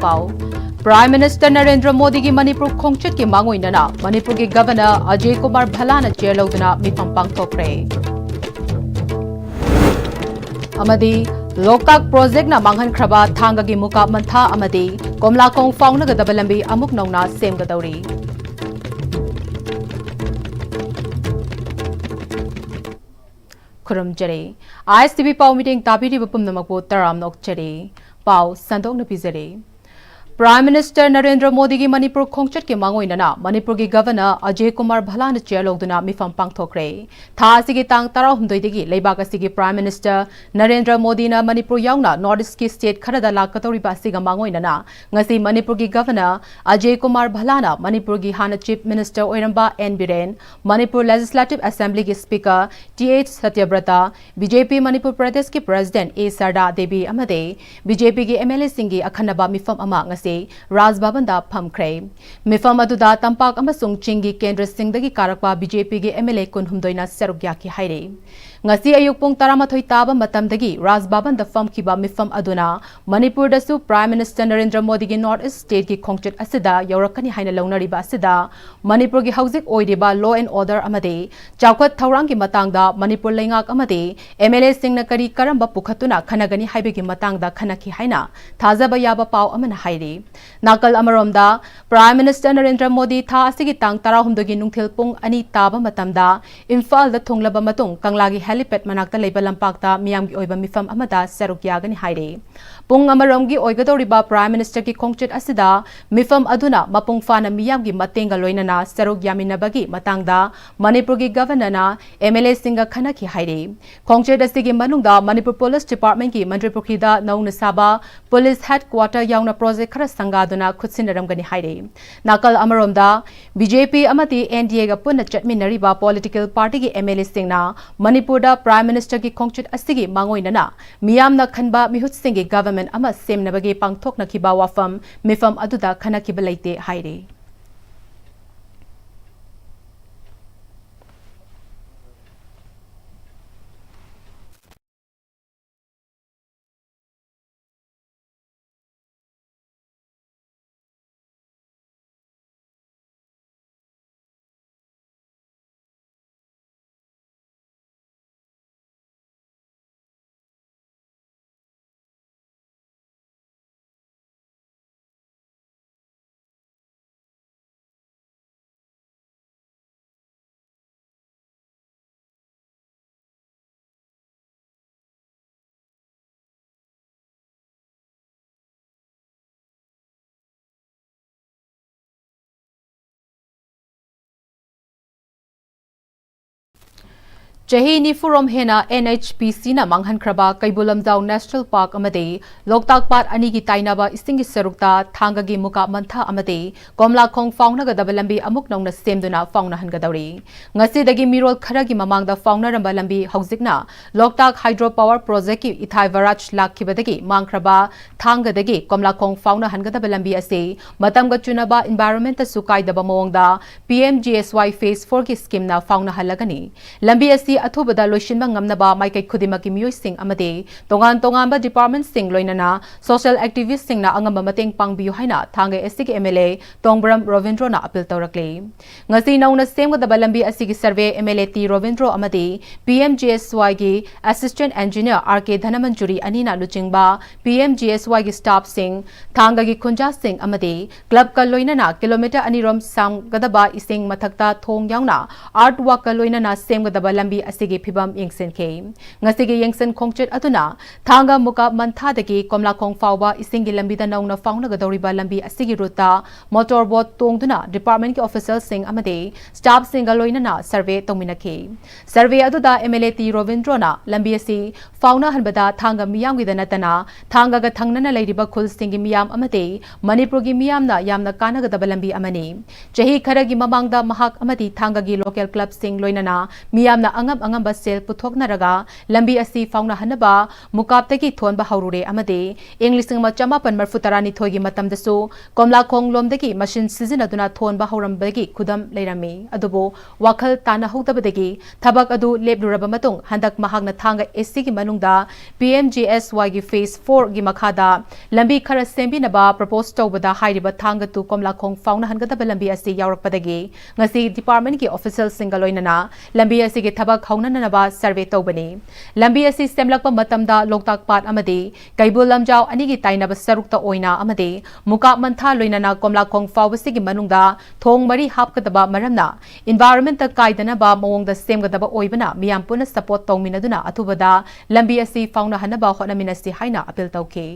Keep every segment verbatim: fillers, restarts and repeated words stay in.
ꯄꯥꯎ꯫ Prime Minister Narendra ꯃꯣꯗꯤꯒꯤ ꯃꯅꯤꯄꯨꯔ ꯈꯣꯡꯆꯠꯀꯤ ꯃꯥꯡꯑꯣꯏꯅꯅ ꯃꯅꯤꯄꯨꯔꯒꯤ Governor ꯑꯖꯌ ꯀꯨꯃꯥꯔ ꯚꯜꯂꯥꯅ chair ꯂꯧꯗꯨꯅ ꯃꯤꯐꯝ ꯄꯥꯡꯊꯣꯛꯈ꯭ꯔꯦ꯫ ꯑꯃꯗꯤ ꯂꯣꯛꯇꯥꯛ projectꯅ ꯃꯥꯡꯍꯟꯈ꯭ꯔꯕ ꯊꯥꯡꯒꯒꯤ ꯃꯨꯀꯥ ꯃꯟꯊꯥ ꯑꯃꯗꯤ ꯀꯣꯝꯂꯥꯈꯣꯡ ꯐꯥꯎꯅꯒꯗꯕ ꯂꯝꯕꯤ ꯑꯃꯨꯛ ꯅꯧꯅ ꯁꯦꯝꯒꯗꯧꯔꯤ꯫ ꯈꯨꯔꯨꯝꯖꯔꯤ꯫ ISTV ꯄꯥꯎ meeting ꯇꯥꯕꯤꯔꯤꯕ ꯄꯨꯝꯅꯃꯛꯄꯨ ꯇꯔꯥꯝꯅ ꯑꯣꯛꯆꯔꯤ꯫ ꯄꯥꯎ ꯁꯟꯗꯣꯛꯅ ꯄꯤꯖꯔꯤ꯫ Prime Minister ꯅꯔꯦꯟꯗ꯭ꯔ ꯃꯣꯗꯤꯒꯤ ꯃꯅꯤꯄꯨꯔ ꯈꯣꯡꯆꯠꯀꯤ ꯃꯥꯡꯑꯣꯏꯅꯅ ꯃꯅꯤꯄꯨꯔꯒꯤ Governor ꯑꯖꯌ ꯀꯨꯃꯥꯔ ꯚꯜꯂꯥꯅ chair ꯂꯧꯗꯨꯅ ꯃꯤꯐꯝ ꯄꯥꯡꯊꯣꯛꯈ꯭ꯔꯦ꯫ ꯊꯥ ꯑꯁꯤꯒꯤ ꯇꯥꯡ ꯇꯔꯥꯍꯨꯝꯗꯣꯏꯗꯒꯤ ꯂꯩꯕꯥꯛ ꯑꯁꯤꯒꯤ Prime Minister ꯅꯔꯦꯟꯗ꯭ꯔ ꯃꯣꯗꯤꯅ ꯃꯅꯤꯄꯨꯔ ꯌꯥꯎꯅ North Eastꯀꯤ state ꯈꯔꯗ ꯂꯥꯛꯀꯗꯧꯔꯤꯕ ꯑꯁꯤꯒ ꯃꯥꯡꯑꯣꯏꯅꯅ ꯉꯁꯤ ꯃꯅꯤꯄꯨꯔꯒꯤ Governor ꯑꯖꯌ ꯀꯨꯃꯥꯔ ꯚꯜꯂꯥꯅ ꯃꯅꯤꯄꯨꯔꯒꯤ ꯍꯥꯟꯅ Chief Minister ꯑꯣꯏꯔꯝꯕ ꯑꯦꯟ ꯕꯤꯔꯦꯟ, ꯃꯅꯤꯄꯨꯔ Legislative Assemblyꯒꯤ Speaker T H Satyabrata, BJP Manipur ꯄ꯭ꯔꯗꯦꯁꯀꯤ President ꯑꯦ ꯁꯔꯗꯥ ꯗꯦꯕꯤ ꯑꯃꯗꯤ BJPꯒꯤ MLAꯁꯤꯡꯒꯤ ꯑꯈꯟꯅꯕ ꯃꯤꯐꯝ ꯑꯃ ꯉꯁꯤ ꯔꯥꯖ ꯚꯕꯟꯗ ꯐꯝꯈ꯭ꯔꯦ꯫ ꯃꯤꯐꯝ ꯑꯗꯨꯗ ꯇꯝꯄꯥꯛ ꯑꯃꯁꯨꯡ ꯆꯤꯡꯒꯤ ꯀꯦꯟꯗ꯭ꯔꯁꯤꯡꯗꯒꯤ ꯀꯥꯔꯛꯄ BJPꯒꯤ MLA ꯀꯨꯟꯍꯨꯝꯗꯣꯏꯅ ꯁꯔꯨꯛ ꯌꯥꯈꯤ ꯍꯥꯏꯔꯤ꯫ ꯉꯁꯤ ꯑꯌꯨꯛ ꯄꯨꯡ ꯇꯔꯥꯃꯥꯊꯣꯏ ꯇꯥꯕ ꯃꯇꯝꯗꯒꯤ ꯔꯥꯖ ꯚꯕꯟꯗ ꯐꯝꯈꯤꯕ ꯃꯤꯐꯝ ꯑꯗꯨꯅ ꯃꯅꯤꯄꯨꯔꯗꯁꯨ Prime Minister ꯅꯔꯦꯟꯗ꯭ꯔ ꯃꯣꯗꯤꯒꯤ North East stateꯀꯤ ꯈꯣꯡꯆꯠ ꯑꯁꯤꯗ ꯌꯧꯔꯛꯀꯅꯤ ꯍꯥꯏꯅ ꯂꯧꯅꯔꯤꯕ ꯑꯁꯤꯗ ꯃꯅꯤꯄꯨꯔꯒꯤ ꯍꯧꯖꯤꯛ ꯑꯣꯏꯔꯤꯕ law and order ꯑꯃꯗꯤ ꯆꯥꯎꯈꯠ ꯊꯧꯔꯥꯡꯒꯤ ꯃꯇꯥꯡꯗ ꯃꯅꯤꯄꯨꯔ ꯂꯩꯉꯥꯛ ꯑꯃꯗꯤ MLAꯁꯤꯡꯅ ꯀꯔꯤ ꯀꯔꯝꯕ ꯄꯨꯈꯠꯇꯨꯅ ꯈꯟꯅꯒꯅꯤ ꯍꯥꯏꯕꯒꯤ ꯃꯇꯥꯡꯗ ꯈꯟꯅꯈꯤ ꯍꯥꯏꯅ ꯊꯥꯖꯕ ꯌꯥꯕ ꯄꯥꯎ ꯑꯃꯅ ꯍꯥꯏꯔꯤ꯫ ꯅꯥꯀꯜ ꯑꯃꯔꯣꯝꯗ, Prime Minister ꯅꯔꯦꯟꯗ꯭ꯔ ꯃꯣꯗꯤ ꯊꯥ ꯑꯁꯤꯒꯤ ꯇꯥꯡ ꯇꯔꯥꯍꯨꯝꯗꯣꯏꯒꯤ ꯅꯨꯡꯊꯤꯜ ꯄꯨꯡ ꯑꯅꯤ ꯇꯥꯕ ꯃꯇꯝꯗ ꯏꯝꯐꯥꯜꯗ ꯊꯨꯡꯂꯕ ꯃꯇꯨꯡ ꯀꯪꯂꯥꯒꯤ helipad ꯃꯅꯥꯛꯇ ꯂꯩꯕ ꯂꯝꯄꯥꯛꯇ ꯃꯤꯌꯥꯝꯒꯤ ꯑꯣꯏꯕ ꯃꯤꯐꯝ ꯑꯃꯗ ꯁꯔꯨꯛ ꯌꯥꯒꯅꯤ ꯍꯥꯏꯔꯤ꯫ ꯄꯨꯡ ꯑꯃꯔꯣꯝꯒꯤ ꯑꯣꯏꯒꯗꯧꯔꯤꯕ Prime Ministerꯒꯤ ꯈꯣꯡꯆꯠ ꯑꯁꯤꯗ ꯃꯤꯐꯝ ꯑꯗꯨꯅ ꯃꯄꯨꯡ ꯐꯥꯅ ꯃꯤꯌꯥꯝꯒꯤ ꯃꯇꯦꯡꯒ ꯂꯣꯏꯅꯅ ꯁꯔꯨꯛ ꯌꯥꯃꯤꯟꯅꯕꯒꯤ ꯃꯇꯥꯡꯗ ꯃꯅꯤꯄꯨꯔꯒꯤ Governorꯅ MLAꯁꯤꯡꯒ ꯈꯟꯅꯈꯤ ꯍꯥꯏꯔꯤ꯫ ꯈꯣꯡꯆꯠ ꯑꯁꯤꯒꯤ ꯃꯅꯨꯡꯗ ꯃꯅꯤꯄꯨꯔ Police Departmentꯀꯤ ꯃꯟꯇ꯭ꯔꯤ ꯄꯨꯈ꯭ꯔꯤꯗ ꯅꯧꯅ ꯁꯥꯕ Police Headquarter ꯌꯥꯎꯅ project ꯈꯔ ꯁꯪꯒꯥꯗꯨꯅ ꯈꯨꯠꯁꯤꯟꯅꯔꯝꯒꯅꯤ ꯍꯥꯏꯔꯤ꯫ ꯅꯥꯀꯜ ꯑꯃꯔꯣꯝꯗ, BJP ꯑꯃꯗꯤ NDAꯒ ꯄꯨꯟꯅ ꯆꯠꯃꯤꯟꯅꯔꯤꯕ political partyꯒꯤ MLAꯁꯤꯡꯅ ꯃꯅꯤꯄꯨꯔꯗ Prime Ministerꯒꯤ ꯈꯣꯡꯆꯠ ꯑꯁꯤꯒꯤ ꯃꯥꯡꯑꯣꯏꯅꯅ ꯃꯤꯌꯥꯝꯅ ꯈꯟꯕ ꯃꯤꯍꯨꯠꯁꯤꯡꯒꯤ government ꯑꯃ ꯁꯦꯝꯅꯕꯒꯤ ꯄꯥꯡꯊꯣꯛꯅꯈꯤꯕ ꯋꯥꯐꯝ ꯃꯤꯐꯝ ꯑꯗꯨꯗ ꯈꯟꯅꯈꯤꯕ ꯂꯩꯇꯦ ꯍꯥꯏꯔꯤ꯫ ꯆꯍꯤ ꯅꯤꯐꯨꯔꯣꯝ ꯍꯦꯟꯅ N H P Cꯅ ꯃꯥꯡꯍꯟꯈ꯭ꯔꯕ Keibul Lamjao National Park ꯑꯃꯗꯤ ꯂꯣꯛꯇꯥꯛ ꯄꯥꯠ ꯑꯅꯤꯒꯤ ꯇꯥꯏꯅꯕ ꯏꯁꯤꯡꯒꯤ ꯁꯔꯨꯛꯇ ꯊꯥꯡꯒꯒꯤ ꯃꯨꯀꯥ ꯃꯟꯊꯥ ꯑꯃꯗꯤ ꯀꯣꯝꯂꯥꯈꯣꯡ ꯐꯥꯎꯅꯒꯗꯕ ꯂꯝꯕꯤ ꯑꯃꯨꯛ ꯅꯧꯅ ꯁꯦꯝꯗꯨꯅ ꯐꯥꯎꯅꯍꯟꯒꯗꯧꯔꯤ꯫ ꯉꯁꯤꯗꯒꯤ ꯃꯤꯔꯣꯜ ꯈꯔꯒꯤ ꯃꯃꯥꯡꯗ ꯐꯥꯎꯅꯔꯝꯕ ꯂꯝꯕꯤ ꯍꯧꯖꯤꯛꯅ ꯂꯣꯛꯇꯥꯛ Hydro Power Projectꯀꯤ ꯏꯊꯥꯏ ꯕꯔꯥꯖ ꯂꯥꯛꯈꯤꯕꯗꯒꯤ ꯃꯥꯡꯈ꯭ꯔꯕ ꯊꯥꯡꯒꯗꯒꯤ ꯀꯣꯝꯂꯥꯈꯣꯡ ꯐꯥꯎꯅꯍꯟꯒꯗꯕ ꯂꯝꯕꯤ ꯑꯁꯤ ꯃꯇꯝꯒ ꯆꯨꯅꯕ environmentꯇꯁꯨ ꯀꯥꯏꯗꯕ ꯃꯑꯣꯡꯗ P M G S Y Phase Fourꯒꯤ schemeꯅ ꯐꯥꯎꯅꯍꯜꯂꯒꯅꯤ꯫ ꯂꯝꯕꯤ ꯑꯁꯤ ꯑꯊꯨꯕꯗ ꯂꯣꯏꯁꯤꯟꯕ ꯉꯝꯅꯕ ꯃꯥꯏꯀꯩ ꯈꯨꯗꯤꯡꯃꯛꯀꯤ ꯃꯤꯑꯣꯏꯁꯤꯡ ꯑꯃꯗꯤ ꯇꯣꯉꯥꯟ ꯇꯣꯉꯥꯟꯕ departmentꯁꯤꯡ ꯂꯣꯏꯅꯅ social activistꯁꯤꯡꯅ ꯑꯉꯝꯕ ꯃꯇꯦꯡ ꯄꯥꯡꯕꯤꯌꯨ ꯍꯥꯏꯅ ꯊꯥꯡꯒ SCꯒꯤ MLA ꯇꯣꯡꯕ꯭ꯔꯝ ꯔꯣꯕꯤꯟꯗ꯭ꯔꯣꯅ appeal ꯇꯧꯔꯛꯂꯤ꯫ ꯉꯁꯤ ꯅꯧꯅ ꯁꯦꯝꯒꯗꯕ ꯂꯝꯕꯤ ꯑꯁꯤꯒꯤ survey MLA ꯇꯤ ꯔꯣꯕꯤꯟꯗ꯭ꯔꯣ ꯑꯃꯗꯤ P M G S Yꯒꯤ Assistant Engineer R K Dhanamanjuri ꯑꯅꯤꯅ ꯂꯨꯆꯤꯡꯕ P M G S Yꯒꯤ staffꯁꯤꯡ, ꯊꯥꯡꯒꯒꯤ ꯈꯨꯟꯖꯥꯁꯤꯡ ꯑꯃꯗꯤ clubꯀ ꯂꯣꯏꯅꯅ kilometre ꯑꯅꯤꯔꯣꯝ ꯁꯥꯡꯒꯗꯕ ꯏꯁꯤꯡ ꯃꯊꯛꯇ ꯊꯣꯡ ꯌꯥꯎꯅ earthworkꯀ ꯂꯣꯏꯅꯅ ꯁꯦꯝꯒꯗꯕ ꯂꯝꯕꯤ ꯑꯁꯤꯒꯤ ꯐꯤꯚꯝ ꯌꯦꯡꯁꯤꯟꯈꯤ꯫ ꯉꯁꯤꯒꯤ ꯌꯦꯡꯁꯤꯟ ꯈꯣꯡꯆꯠ ꯑꯗꯨꯅ ꯊꯥꯡꯒ ꯃꯨꯀꯥ ꯃꯟꯊꯥꯗꯒꯤ ꯀꯣꯝꯂꯥꯈꯣꯡ ꯐꯥꯎꯕ ꯏꯁꯤꯡꯒꯤ ꯂꯝꯕꯤꯗ ꯅꯧꯅ ꯐꯥꯎꯅꯒꯗꯧꯔꯤꯕ ꯂꯝꯕꯤ ꯑꯁꯤꯒꯤ routeꯇ motor boat ꯇꯣꯡꯗꯨꯅ departmentꯀꯤ officialꯁꯤꯡ ꯑꯃꯗꯤ staffꯁꯤꯡꯒ ꯂꯣꯏꯅꯅ survey ꯇꯧꯃꯤꯟꯅꯈꯤ꯫ Survey ꯑꯗꯨꯗ MLA ꯇꯤ ꯔꯣꯕꯤꯟꯗ꯭ꯔꯣꯅ ꯂꯝꯕꯤ ꯑꯁꯤ ꯐꯥꯎꯅꯍꯟꯕꯗ ꯊꯥꯡꯒ ꯃꯤꯌꯥꯝꯒꯤꯗ ꯅꯠꯇꯅ ꯊꯥꯡꯒꯒ ꯊꯪꯅꯅ ꯂꯩꯔꯤꯕ ꯈꯨꯜꯁꯤꯡꯒꯤ ꯃꯤꯌꯥꯝ ꯑꯃꯗꯤ ꯃꯅꯤꯄꯨꯔꯒꯤ ꯃꯤꯌꯥꯝꯅ ꯌꯥꯝꯅ ꯀꯥꯟꯅꯒꯗꯕ ꯂꯝꯕꯤ ꯑꯃꯅꯤ꯫ ꯆꯍꯤ ꯈꯔꯒꯤ ꯃꯃꯥꯡꯗ ꯃꯍꯥꯛ ꯑꯃꯗꯤ ꯊꯥꯡꯒꯒꯤ local clubꯁꯤꯡ ꯂꯣꯏꯅꯅ ꯃꯤꯌꯥꯝꯅ ꯑꯉꯝ ꯑꯉꯝꯕ ꯁꯦꯜ ꯄꯨꯊꯣꯛꯅꯔꯒ ꯂꯝꯕꯤ ꯑꯁꯤ ꯐꯥꯎꯅꯍꯟꯅꯕ ꯃꯨꯀꯥꯞꯇꯒꯤ ꯊꯣꯟꯕ ꯍꯧꯔꯨꯔꯦ ꯑꯃꯗꯤ ꯏꯪ ꯂꯤꯁꯤꯡ ꯑꯃ ꯆꯃꯥꯄꯟ ꯃꯔꯤꯐꯨ ꯇꯔꯥꯅꯤꯊꯣꯏꯒꯤ ꯃꯇꯝꯗꯁꯨ ꯀꯣꯝꯂꯥꯈꯣꯡ ꯂꯣꯝꯗꯒꯤ machine ꯁꯤꯖꯤꯟꯅꯗꯨꯅ ꯊꯣꯟꯕ ꯍꯧꯔꯝꯕꯒꯤ ꯈꯨꯗꯝ ꯂꯩꯔꯝꯃꯤ꯫ ꯑꯗꯨꯕꯨ ꯋꯥꯈꯜ ꯇꯥꯅꯍꯧꯗꯕꯗꯒꯤ ꯊꯕꯛ ꯑꯗꯨ ꯂꯦꯞꯂꯨꯔꯕ ꯃꯇꯨꯡ ꯍꯟꯗꯛ ꯃꯍꯥꯛꯅ ꯊꯥꯡꯒ SCꯒꯤ ꯃꯅꯨꯡꯗ P M G S Yꯒꯤ Phase Fourꯒꯤ ꯃꯈꯥꯗ ꯂꯝꯕꯤ ꯈꯔ ꯁꯦꯝꯕꯤꯅꯕ propose ꯇꯧꯕꯗ ꯍꯥꯏꯔꯤꯕ ꯊꯥꯡꯒ to ꯀꯣꯝꯂꯥꯈꯣꯡ ꯐꯥꯎꯅꯍꯟꯒꯗꯕ ꯂꯝꯕꯤ ꯑꯁꯤ ꯌꯥꯎꯔꯛꯄꯗꯒꯤ ꯉꯁꯤ departmentꯀꯤ officialꯁꯤꯡꯒ ꯂꯣꯏꯅꯅ ꯂꯝꯕꯤ ꯑꯁꯤꯒꯤ ꯊꯕꯛ ꯍꯧꯅꯅꯅꯕ survey ꯇꯧꯕꯅꯤ꯫ ꯂꯝꯕꯤ ꯑꯁꯤ ꯁꯦꯝꯂꯛꯄ ꯃꯇꯝꯗ ꯂꯣꯛꯇꯥꯛ ꯄꯥꯠ ꯑꯃꯗꯤ ꯀꯩꯕꯨꯜ ꯂꯝꯖꯥꯎ ꯑꯅꯤꯒꯤ ꯇꯥꯏꯅꯕ ꯁꯔꯨꯛꯇ ꯑꯣꯏꯅ ꯑꯃꯗꯤ ꯃꯨꯀꯥꯞ ꯃꯟꯊꯥ ꯂꯣꯏꯅꯅ ꯀꯣꯝꯂꯥꯈꯣꯡ ꯐꯥꯎꯕꯁꯤꯒꯤ ꯃꯅꯨꯡꯗ ꯊꯣꯡ ꯃꯔꯤ ꯍꯥꯞꯀꯗꯕ ꯃꯔꯝꯅ environmentꯇ ꯀꯥꯏꯗꯅꯕ ꯃꯑꯣꯡꯗ ꯁꯦꯝꯒꯗꯕ ꯑꯣꯏꯕꯅ ꯃꯤꯌꯥꯝ ꯄꯨꯟꯅ support ꯇꯧꯃꯤꯟꯅꯗꯨꯅ ꯑꯊꯨꯕꯗ ꯂꯝꯕꯤ ꯑꯁꯤ ꯐꯥꯎꯅꯍꯟꯅꯕ ꯍꯣꯠꯅꯃꯤꯟꯅꯁꯤ ꯍꯥꯏꯅ appeal ꯇꯧꯈꯤ꯫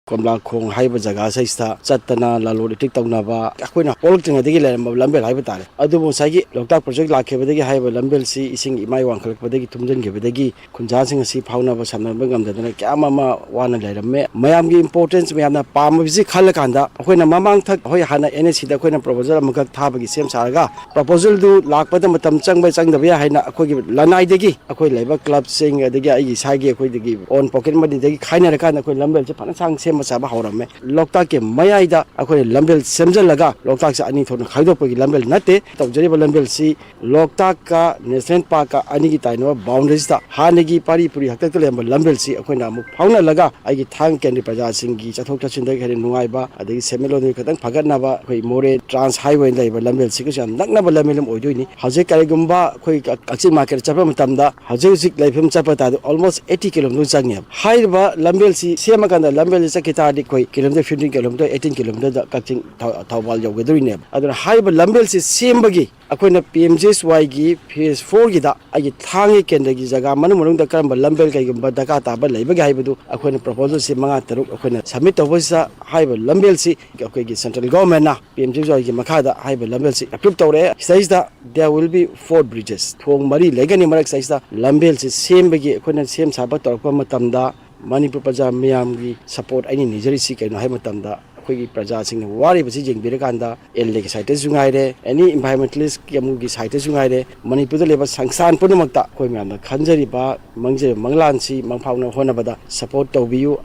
ꯀꯣꯝꯂꯥꯈꯣꯡ ꯍꯥꯏꯕ ꯖꯒꯥꯁꯤꯗ ꯆꯠꯇꯅ ꯂꯂꯣꯟ ꯏꯇꯤꯛ ꯇꯧꯅꯕ, ꯑꯩꯈꯣꯏꯅ ꯄꯣꯛꯂꯛꯇ꯭ꯔꯤꯉꯩꯗꯒꯤ ꯂꯩꯔꯝꯕ ꯂꯝꯕꯦꯜ ꯍꯥꯏꯕ ꯇꯥꯔꯦ꯫ ꯑꯗꯨꯕꯨ ꯉꯁꯥꯏꯒꯤ ꯂꯣꯛꯇꯥꯛ ꯄ꯭ꯔꯣꯖꯦꯛ ꯂꯥꯛꯈꯤꯕꯗꯒꯤ ꯍꯥꯏꯔꯤꯕ ꯂꯝꯕꯦꯜꯁꯤ ꯏꯁꯤꯡ ꯏꯃꯥꯏ ꯋꯥꯡꯈꯠꯂꯛꯄꯗꯒꯤ ꯊꯨꯝꯖꯤꯟꯈꯤꯕꯗꯒꯤ ꯈꯨꯟꯖꯥꯁꯤꯡ ꯑꯁꯤ ꯐꯥꯎꯅꯕ ꯁꯝꯅꯕ ꯉꯝꯗꯗꯅ ꯀꯌꯥ ꯑꯃ ꯋꯥꯅ ꯂꯩꯔꯝꯃꯦ꯫ ꯃꯌꯥꯝꯒꯤ importance, ꯃꯌꯥꯝꯅ ꯄꯥꯝꯕꯁꯤ ꯈꯜꯂꯀꯥꯟꯗ ꯑꯩꯈꯣꯏꯅ ꯃꯃꯥꯡꯊꯛ, ꯍꯣꯏ, ꯍꯥꯟꯅ N S C ꯗ ꯑꯩꯈꯣꯏꯅ proposal ꯑꯃꯈꯛ ꯊꯥꯕꯒꯤ ꯁꯦꯝ ꯁꯥꯔꯒ, proposal ꯗꯨ ꯂꯥꯛꯄꯗ ꯃꯇꯝ ꯆꯪꯕ ꯆꯪꯗꯕ ꯌꯥꯏ ꯍꯥꯏꯅ ꯑꯩꯈꯣꯏꯒꯤ ꯂꯅꯥꯏꯗꯒꯤ, ꯑꯩꯈꯣꯏ ꯂꯩꯕ club ꯁꯤꯡ, ꯑꯗꯒꯤ ꯑꯩꯒꯤ ꯏꯁꯥꯒꯤ, ꯑꯩꯈꯣꯏꯗꯒꯤ own pocket money ꯗꯒꯤ ꯈꯥꯏꯅꯔꯀꯥꯟꯗ ꯑꯩꯈꯣꯏ ꯂꯝꯕꯦꯜꯁꯦ ꯐꯖꯅ ꯁꯥꯡ ꯁꯦꯝꯕ ꯁꯥꯕ ꯍꯧꯔꯝꯃꯦ꯫ ꯂꯣꯛꯇꯥꯛꯀꯤ ꯃꯌꯥꯏꯗ ꯑꯩꯈꯣꯏꯅ ꯂꯝꯕꯦꯜ ꯁꯦꯝꯖꯤꯜꯂꯒ, ꯂꯣꯛꯇꯥꯛꯁꯦ ꯑꯅꯤ ꯊꯣꯛꯅ ꯈꯥꯏꯗꯣꯛꯄꯒꯤ ꯂꯝꯕꯦꯜ ꯅꯠꯇꯦ꯫ ꯇꯧꯖꯔꯤꯕ ꯂꯝꯕꯦꯜꯁꯤ ꯂꯣꯛꯇꯥꯛꯀ national park ꯀ ꯑꯅꯤꯒꯤ ꯇꯥꯏꯅꯕ boundary ꯁꯤꯗ ꯍꯥꯟꯅꯒꯤ ꯄꯥꯔꯤ ꯄꯨꯔꯤ ꯍꯥꯛꯇꯛꯇ ꯂꯩꯔꯝꯕ ꯂꯝꯕꯦꯜꯁꯤ ꯑꯩꯈꯣꯏꯅ ꯑꯃꯨꯛ ꯐꯥꯎꯅꯍꯜꯂꯒ, ꯑꯩꯒꯤ ꯊꯥꯡꯒ ꯀꯦꯟꯗ꯭ꯔꯤ ꯄ꯭ꯔꯖꯥꯁꯤꯡꯒꯤ ꯆꯠꯊꯣꯛ ꯆꯠꯁꯤꯟꯗ ꯍꯦꯟꯅ ꯅꯨꯡꯉꯥꯏꯕ, ꯑꯗꯒꯤ ꯁꯦꯟꯃꯤꯠꯂꯣꯟꯒꯤ ꯈꯤꯇꯪ ꯐꯒꯠꯅꯕ, ꯑꯩꯈꯣꯏ ꯃꯣꯔꯦ trans highway ꯂꯩꯕ ꯂꯝꯕꯦꯜꯁꯤꯒꯁꯨ ꯌꯥꯝ ꯅꯛꯅꯕ ꯂꯝꯕꯦꯜ ꯑꯃ ꯑꯣꯏꯗꯣꯏꯅꯤ꯫ ꯍꯧꯖꯤꯛ ꯀꯔꯤꯒꯨꯝꯕ ꯑꯩꯈꯣꯏ ꯀꯛ-, ꯀꯛꯆꯤꯡ market ꯆꯠꯄ ꯃꯇꯝꯗ, ꯍꯧꯖꯤꯛ ꯍꯧꯖꯤꯛ ꯂꯩꯐꯝ ꯆꯠꯄ ꯇꯥꯔꯗꯤ almost eighty kilometer ꯆꯪꯉꯦꯕ꯫ ꯍꯥꯏꯔꯤꯕ ꯂꯝꯕꯦꯜꯁꯤ ꯁꯦꯝꯃꯀꯥꯟꯗ ꯂꯝꯕꯦꯜꯁꯤ ꯆꯠꯈꯤ ꯇꯥꯔꯗꯤ ꯑꯩꯈꯣꯏ kilometer, fifteen kilometer, eighteen kilometer ꯗ ꯀꯛꯆꯤꯡ ꯊꯧ-, ꯊꯧꯕꯥꯜ ꯌꯧꯒꯗꯣꯔꯤꯅꯦꯕ꯫ ꯑꯗꯨꯅ ꯍꯥꯏꯔꯤꯕ ꯂꯝꯕꯦꯜꯁꯤ ꯁꯦꯝꯕꯒꯤ ꯑꯩꯈꯣꯏꯅ P M G S Y ꯒꯤ phase four ꯒꯤꯗ ꯑꯩꯒꯤ ꯊꯥꯡꯒ ꯀꯦꯟꯗ꯭ꯔꯒꯤ ꯖꯒꯥ ꯃꯅꯨꯡ ꯃꯅꯨꯡꯗ ꯀꯔꯝꯕ ꯂꯝꯕꯦꯜ ꯀꯩꯒꯨꯝꯕ ꯗꯔꯀꯥꯔ ꯇꯥꯕ ꯂꯩꯕꯒꯦ ꯍꯥꯏꯕꯗꯨ ꯑꯩꯈꯣꯏꯅ proposal ꯁꯤ ꯃꯉꯥ ꯇꯔꯨꯛ ꯑꯩꯈꯣꯏꯅ submit ꯇꯧꯕꯁꯤꯗ ꯍꯥꯏꯔꯤꯕ ꯂꯝꯕꯦꯜꯁꯤ ꯑꯩꯈꯣꯏꯒꯤ central government ꯅ P M G S Y ꯒꯤ ꯃꯈꯥꯗ ꯍꯥꯏꯔꯤꯕ ꯂꯝꯕꯦꯜꯁꯤ approve ꯇꯧꯔꯛꯑꯦ꯫ ꯁꯤꯗꯩꯁꯤꯗ there will be four bridges, ꯊꯣꯡ ꯃꯔꯤ ꯂꯩꯒꯅꯤ꯫ ꯃꯔꯛ ꯁꯤꯗꯩꯁꯤꯗ ꯂꯝꯕꯦꯜꯁꯤ ꯁꯦꯝꯕꯒꯤ ꯑꯩꯈꯣꯏꯅ ꯁꯦꯝ ꯁꯥꯕ ꯇꯧꯔꯛꯄ ꯃꯇꯝꯗ ꯃꯅꯤꯄꯨꯔ ꯄ꯭ꯔꯖꯥ ꯃꯤꯌꯥꯝꯒꯤ support ꯑꯩꯅ ꯅꯤꯖꯔꯤꯁꯤ ꯀꯩꯅꯣ ꯍꯥꯏꯕ ꯃꯇꯝꯗ, ꯑꯩꯈꯣꯏꯒꯤ ꯄ꯭ꯔꯖꯥꯁꯤꯡꯅ ꯋꯥꯔꯤꯕꯁꯤ ꯌꯦꯡꯕꯤꯔꯀꯥꯟꯗ, L A ꯒꯤ side ꯇꯁꯨ ꯉꯥꯏꯔꯦ, any environmentalist ꯀꯥꯡꯕꯨꯒꯤ side ꯇꯁꯨ ꯉꯥꯏꯔꯦ, ꯃꯅꯤꯄꯨꯔꯗ ꯂꯩꯕ ꯁꯪꯁꯊꯥꯟ ꯄꯨꯝꯅꯃꯛꯇ ꯑꯩꯈꯣꯏ ꯃꯌꯥꯝꯅ ꯈꯟꯖꯔꯤꯕ, ꯃꯪꯖꯔꯤꯕ ꯃꯪꯂꯥꯟꯁꯤ ꯃꯪꯐꯥꯎꯅ ꯍꯣꯠꯅꯕꯗ support ꯇꯧꯕꯤꯌꯨ꯫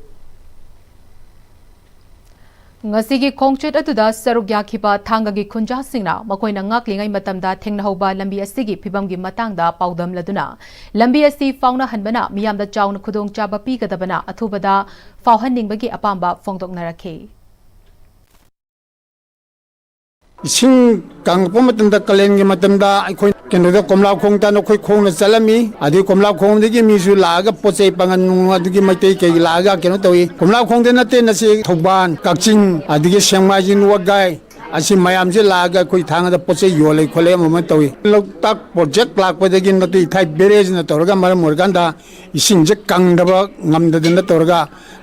ꯉꯁꯤꯒꯤ ꯈꯣꯡꯆꯠ ꯑꯗꯨꯗ ꯁꯔꯨꯛ ꯌꯥꯈꯤꯕ ꯊꯥꯡꯒꯒꯤ ꯈꯨꯟꯖꯥꯁꯤꯡꯅ ꯃꯈꯣꯏꯅ ꯉꯥꯛꯂꯤꯉꯩ ꯃꯇꯝꯗ ꯊꯦꯡꯅꯍꯧꯕ ꯂꯝꯕꯤ ꯑꯁꯤꯒꯤ ꯐꯤꯕꯝꯒꯤ ꯃꯇꯥꯡꯗ ꯄꯥꯎꯗꯝꯂꯗꯨꯅ, ꯂꯝꯕꯤ ꯑꯁꯤ ꯐꯥꯎꯅꯍꯟꯕꯅ ꯃꯤꯌꯥꯝꯗ ꯆꯥꯎꯅ ꯈꯨꯗꯣꯡꯆꯥꯕ ꯄꯤꯒꯗꯕꯅ ꯑꯊꯨꯕꯗ ꯐꯥꯎꯍꯟꯅꯤꯡꯕꯒꯤ ꯑꯄꯥꯝꯕ ꯐꯣꯡꯗꯣꯛꯅꯔꯛꯈꯤ꯫ ꯏꯁꯤꯡ ꯀꯪꯉꯛꯄ ꯃꯇꯝꯗ, ꯀꯥꯂꯦꯟꯒꯤ ꯃꯇꯝꯗ ꯑꯩꯈꯣꯏ ꯀꯩꯅꯣꯗ ꯀꯣꯝꯂꯥꯈꯣꯡ ꯇꯥꯟꯅ ꯑꯩꯈꯣꯏ ꯈꯣꯡꯅ ꯆꯠꯂꯝꯃꯤ꯫ ꯑꯗꯨꯗꯒꯤ ꯀꯣꯝꯂꯥꯈꯣꯡꯗꯒꯤ ꯃꯤꯁꯨ ꯂꯥꯛꯑꯒ ꯄꯣꯠ ꯆꯩ ꯄꯥꯡꯒꯟ ꯅꯨꯡ ꯑꯗꯨꯒꯤ ꯃꯩꯇꯩ ꯀꯩ ꯂꯥꯛꯑꯒ ꯀꯩꯅꯣ ꯇꯧꯏ꯫ ꯀꯣꯝꯂꯥꯈꯣꯡꯗ ꯅꯠꯇꯦ, ꯅꯁꯤ ꯊꯧꯕꯥꯜ, ꯀꯛꯆꯤꯡ, ꯑꯗꯒꯤ ꯁꯦꯡꯃꯥꯏꯖꯤꯡ, ꯋꯥꯒꯥꯏ, ꯑꯁꯤ ꯃꯌꯥꯝꯁꯦ ꯂꯥꯛꯑꯒ ꯑꯩꯈꯣꯏ ꯊꯥꯡꯒꯗ ꯄꯣꯠ ꯆꯩ ꯌꯣꯜꯂꯦ ꯈꯣꯠꯂꯦ ꯑꯃ ꯑꯃ ꯇꯧꯏ꯫ ꯂꯣꯛꯇꯥꯛ ꯄ꯭ꯔꯣꯖꯦꯛ ꯂꯥꯛꯄꯗꯒꯤ ꯅꯠꯇꯦ, ꯏꯊꯥꯏ ꯕꯦꯔꯦꯖꯅ ꯇꯧꯔꯒ ꯃꯔꯝ ꯑꯣꯏꯔꯀꯥꯟꯗ ꯏꯁꯤꯡꯁꯦ ꯀꯪꯗꯕ ꯉꯝꯗꯗꯅ ꯇꯧꯔꯒ